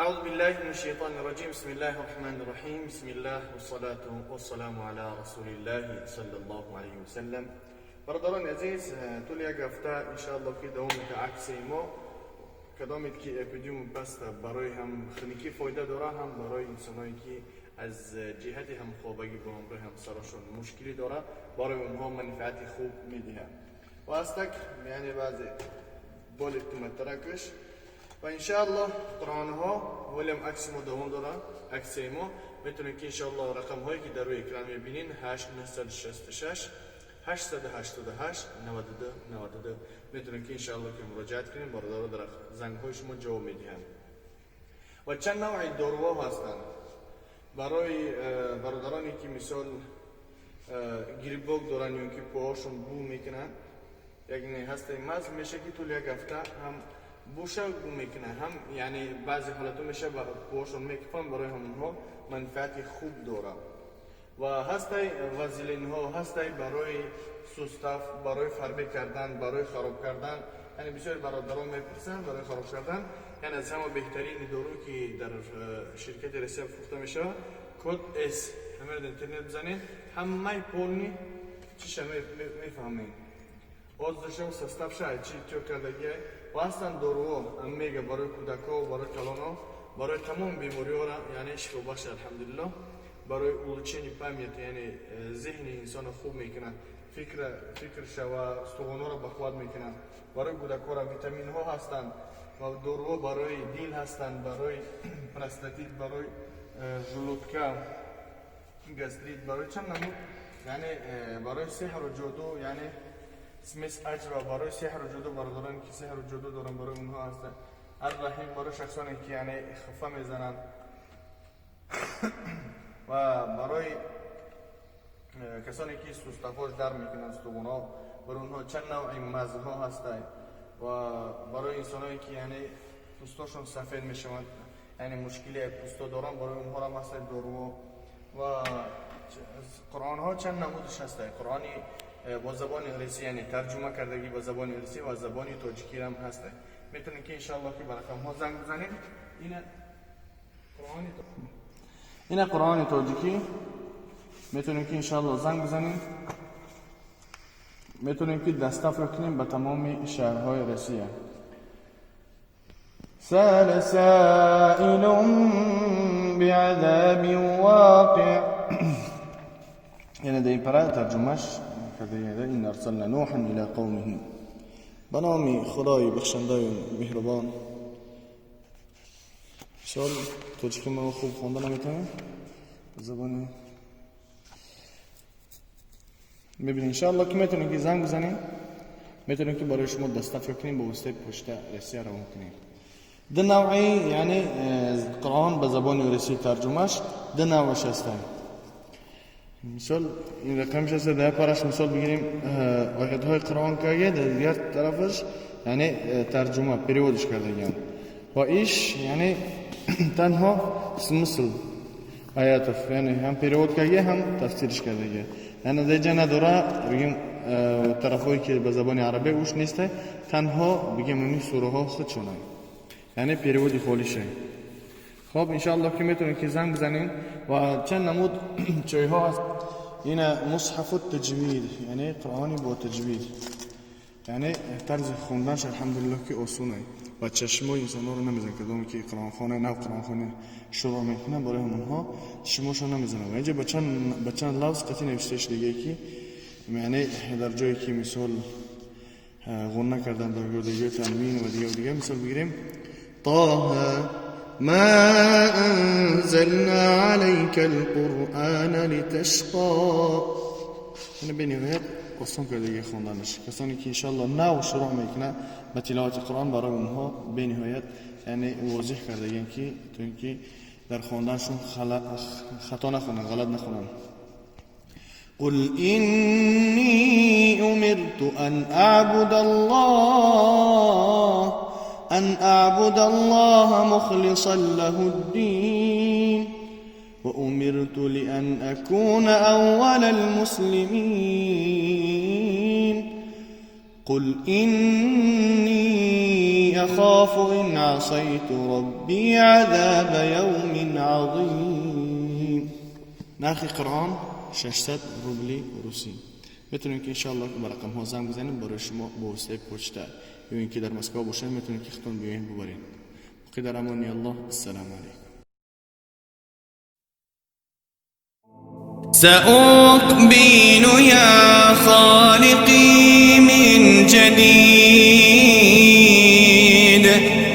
أعوذ بالله من الشيطان الرجيم. بسم الله الرحمن الرحيم. بسم الله والصلاة والسلام على رسول الله صلى الله عليه وسلم. برادران عزیز، طول یک هفته انشاءالله که دوام که عکس ما کدامید که اپیدیوم بسته برای هم خنکی فایده داره، هم برای انسانایی که از جهت همخوابگی با همراه همسرشون مشکلی داره، برای اونها منفعت خوب میده. و استک یعنی بعضی بول تمترکش و انشاءالله قرآن ها ولیم عکس ما دوام داره. عکس ما میتونید که انشاءالله رقم هایی که در روی اکران میبینین 8966 888 92 92 میتونید که انشاءالله که مراجعت کنین. برادرها در زنگ های شما جواب میدهند. و چند نوع داروها هستند برای برادرانی که مثال грибок دارن یا که پاهاشون بو میکنن. یک نه هست مز میشه که طول یک هفته هم بوشه بو میکنه، هم یعنی بعضی حالتو میشه با پاهاشون میکفن، برای همونها منفعت خوب داره. و هستی وزلین ها هستی برای سوستف، برای فربه کردن، برای خراب کردن. یعنی بسیار برادران میپرسن برای خراب کردن. یعنی از همه بهترین دارو که در شرکت رسیه فروخته میشه کد اس، همه رو در اینترنت بزنین همه полный چیش میفهمین отзывша و составша چی تو کردگیه. و هستن داروها омега برای کودکا و برای کلان‌ها، برای تمام بیماری ها را یعنی شفا بخش الحمدلله. برای улучшение памяти، یعنی ذهن انسان خوب میکنه، فکرش و استخوان‌ها را بقوت میکنه. برای کودک‌ها را ویتامین ها هستند و داروها برای دل هستند، برای простатит، برای желудка، гастрит، برای چند نمود، یعنی برای سحر و جادو، یعنی смесь اجرا برای سحر و جادو، برادران که سحر و جادو دارن برای اونها هستند. الرحیم برای شخصانی که یعنی خفه میزنن و برای کسانی که суставош در میکنن استخوان‌ها، برای اونها چند نوع مزها هستند. و برای انسانایی که یعنی پوستاشون سفید میشوند، یعنی مشکلی پوستا دارن، برای اونها هم هست دارو. و قرآن ها چند نمودش هست. قرآنی با زبان انگلیسی، یعنی ترجمه کردگی با زبان انگلیسی و زبان تاجیکی هم هست. میتونید که انشاءالله که برای ها زنگ بزنید. این قرآن تاجیکی میتونیم که انشاءالله زنگ بزنیم. میتونیم که доставка کنیم به تمام شهرهای روسیه. سأل سائل بعذاب واقع. یعنی در این پره ترجمهش کرده إنا أرسلنا نوحا إلى قومه. به نام خدای بخشنده مهربان. سوال تاجیکی ما خوب خونده نمیتونم، زبان میبینید. انشاءالله که میتونید که زنگ بزنیم، میتونیم که برای شما доставка کنیم، با واسطه پشت روسیه روان کنیم. دو نوعی یعنی قرآن به زبان روسی ترجمهش دو نوعش هستن. مثال این رقمش هست در پرش مثال بگیریم آیت های قرآن که در دیگر طرفش یعنی ترجمه переводش کرده و ایش یعنی تنها смысл آیاتف، یعنی هم перевод کرده هم تفسیرش کرده. یعنی در جا نداره بگیم طرفایی که به زبان عربی اوش نیسته، تنها بگیم این سوره ها خودشونه، یعنی переводи خالیشه. خب انشاءالله که میتونید که زنگ بزنین. و چند نمود چای ها هست. این مصحف التجوید، یعنی قرآنی با تجوید، یعنی طرز خوندنش الحمدلله که آسونه و چشمای انسان رو نمیزنه. کدوم که قرآن خانه نه قرآن خانه شروع میکنه برای همونها چشماشو نمیزنه. و اینجا با چند لفظ قطعی نوشته دیگه که یعنی در جایی که مثال غنه کردن در دیگه تنوین و دیگه و دیگه. مثال بگیریم طه ما أنزلنا عليك القرآن لتشقى. یعنی به نهایت آسان کرده دیگه خوندنش. کسانی که انشالله نو شروع میکنه به تلاوت قرآن، برای اونها به نهایت یعنی واضح کرده که تو اینکه در خواندنشون خطا نخونن، غلط نخونن. قل إني أمرت أن أعبد الله مخلصا له الدين وأمرت لأن أكون أول المسلمين. قل إني أخاف إن عصيت ربي عذاب يوم عظيم. نرخ قرآن 600 روبلی روسی. میتونید که انشالله که با رقم ها زنگ بزنیم برای شما با واسطه پشت یا اینکه در مسکو باشین میتونید که خودتون بیاین ببرین. باقی در امان الله. السلام علیکم. سأقبل يا خالقي من جديد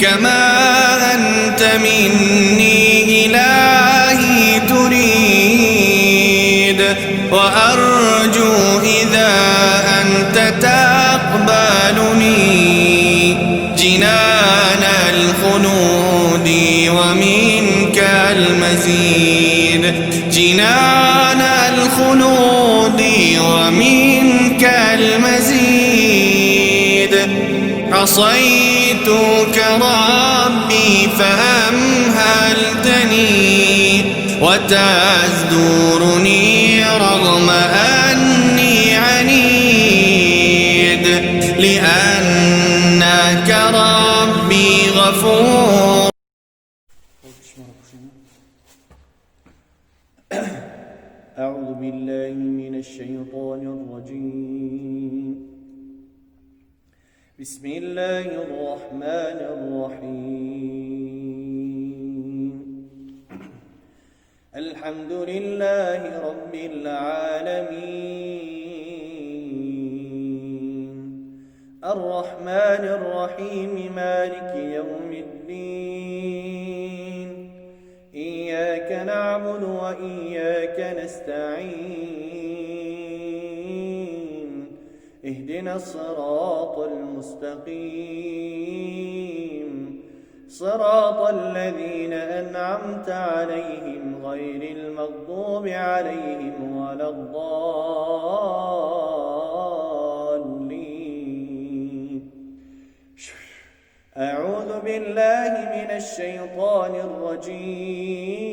كما أنت مني إلهي تريد، وأرجو إذا أنت تقبلني جنان الخلود ومنك المزيد، جنان الخلود ومنك المزيد. عصيتك ربي فأمهلتني وتزدورني رغم أني عنيد، لأنك ربي غفور. أعوذ بالله من الشيطان الرجيم. بسم الله الرحمن الرحيم. الحمد لله رب العالمين الرحمن الرحيم مالك يوم الدين إياك نعبد وإياك نستعين اهدنا الصراط المستقيم صراط الذين أنعمت عليهم غير المغضوب عليهم ولا الضالين. أعوذ بالله من الشيطان الرجيم.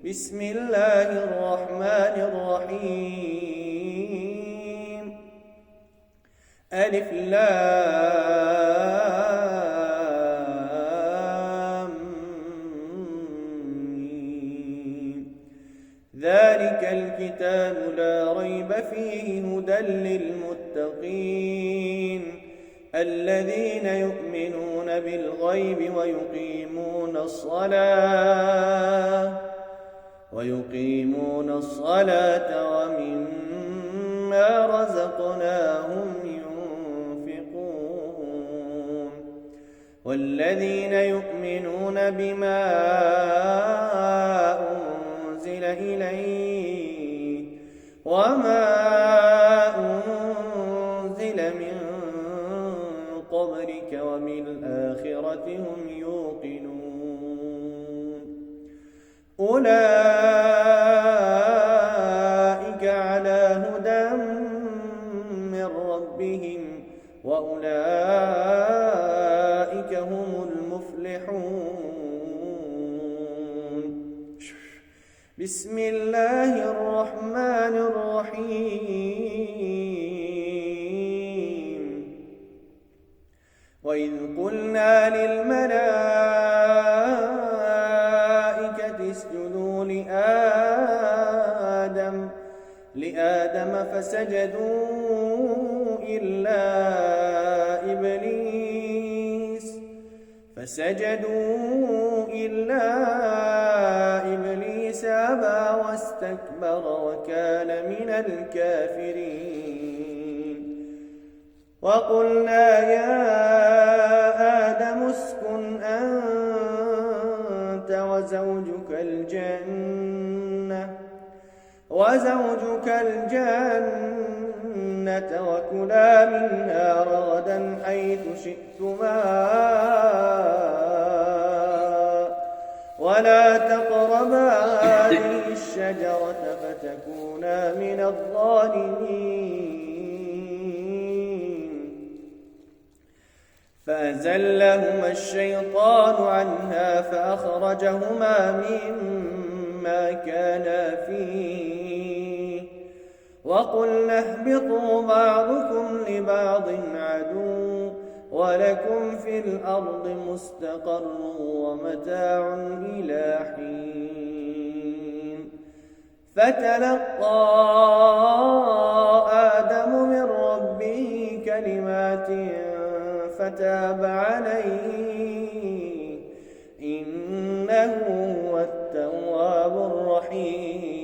بسم الله الرحمن الرحيم. ألف لام ميم ذلك الكتاب لا ريب فيه هدى للمتقين الذين يؤمنون بالغيب ويقيمون الصلاة ومما رزقناهم ينفقون والذين يؤمنون بما أنزل إليك وما أنزل من قبلك وبالآخرة هم يوقنون. أولئك على هدى من ربهم وأولئك هم المفلحون. بسم الله الرحمن الرحيم. وإذ قلنا للملائكة اسجدوا لآدم فسجدوا إلا إبليس أبى واستكبر وكان من الكافرين. وقلنا يا آدم اسكن أنت وزوجك الجنة وكلا منها رغدا حيث شئتما ولا تقربا هذه الشجرة فتكونا من الظالمين. فأزلهما الشيطان عنها فأخرجهما مما كانا فيه. وقلنا اهبطوا بعضكم لبعض عدو ولكم في الأرض مستقر ومتاع إلى حين. فتلقى آدم من ربه كلمات فتاب عليه إنه هو التواب الرحيم.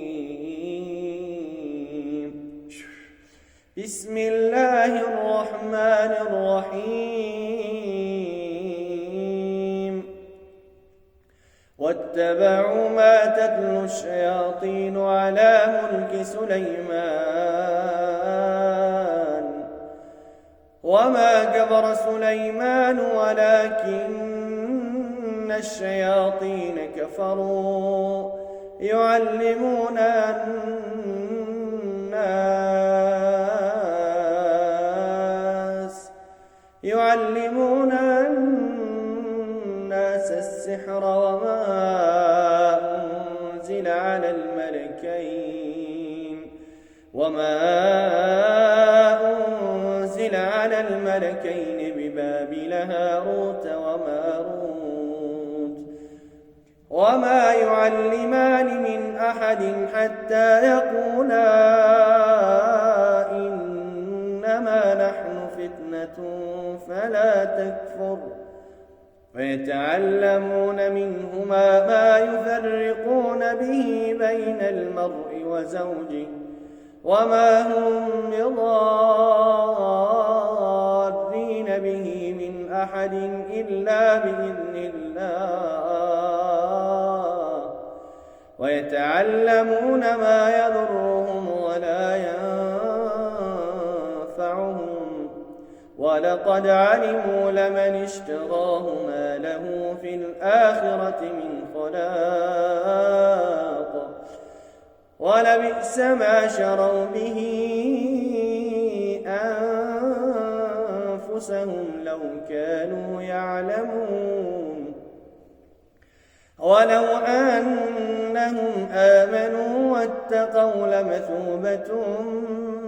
بسم الله الرحمن الرحيم. واتبعوا ما تتلو الشياطين على ملك سليمان وما كفر سليمان ولكن الشياطين كفروا يعلمون الناس السحر وما أنزل على الملكين ببابل هاروت وماروت وما يعلمان من أحد حتى يقولا إنما نحن فتنة فلا تكفر ويتعلمون منهما ما يفرقون به بين المرء وزوجه وما هم بضارين به من أحد إلا بإذن الله ويتعلمون ما يضرهم ولا ينفعهم ولقد علموا لمن اشتراه ما له في الآخرة من خلاق ولبئس ما شروا به أنفسهم لو كانوا يعلمون. ولو أنهم آمنوا واتقوا لمثوبة